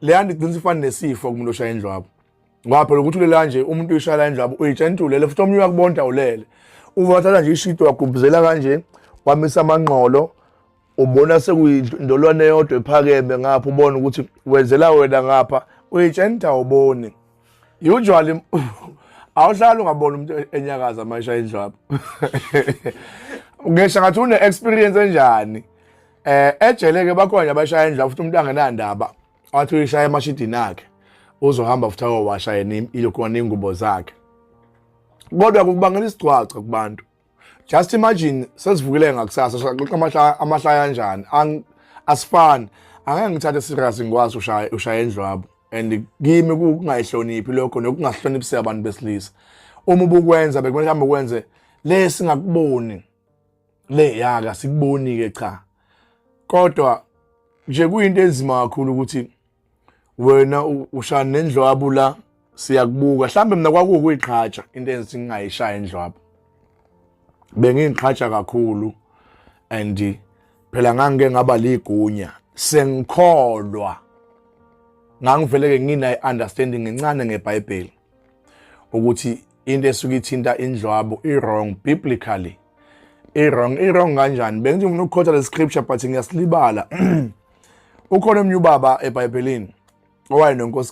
Leya nto igcina ifana nesifo kumuntu oshaya indlwabu, ngoba phela ukuthi ulele kanje, umuntu uyishaya la indlwabu, uyitshela ukuthi ulele, futhi omunye uyakubonda ulele. Uvathatha nje ishito, wagubuzela kanje, wamisa amanqolo, ubona sekuyindolwane yodwa ephakeme ngapha, ubona ukuthi wenzela wena ngapha, uyitshela ukuthi awuboni. Usually awuhlali ungabona umuntu enyakaza uma eshaya indlwabu. Ngisho ngathi une-experience enjani ejele ke, bakhona nje abashaya indlwabu futhi umuntu angenandaba, wathi uyishaya emashidini akhe, uzohamba futhi ayowasha yena ilokhona ingubo zakhe, kodwa kukubangela isigcwagca kubantu. Just imagine, sesivukile ngakusasa, saxoxa amahlaya, amahlaya kanjani? Asifani, angeke ngithathe serious, ngikwazi ushaya indlwabu, and kimi kungayihloniphi lokho nokungahloniphi abantu besilisa. Uma ubukwenza, bekumele mhlawumbe ukwenze le singakuboni, le yaka sikuboni ke, cha. Kodwa nje kuyinto enzima kakhulu ukuthi wena ushaya nendlwabu la, siyakubuka. Mhlambe mina kwakuwukuyiqhatsha into enzithi ngingayishaya indlwabu, bengiyiqhatsha kakhulu, and phela ngangike ngaba ligunya, sengikholwa, ngangivele ke nginayo understanding encane ngeBhayibheli ukuthi into esuke ithinta indlwabo i-wrong biblically. I-wrong, i-wrong kanjani? Bengithi ngifuna ukukhotha le scripture, but ngiyasilibala. Ukhona omnye ubaba eBhayibhelini owayenonkosi.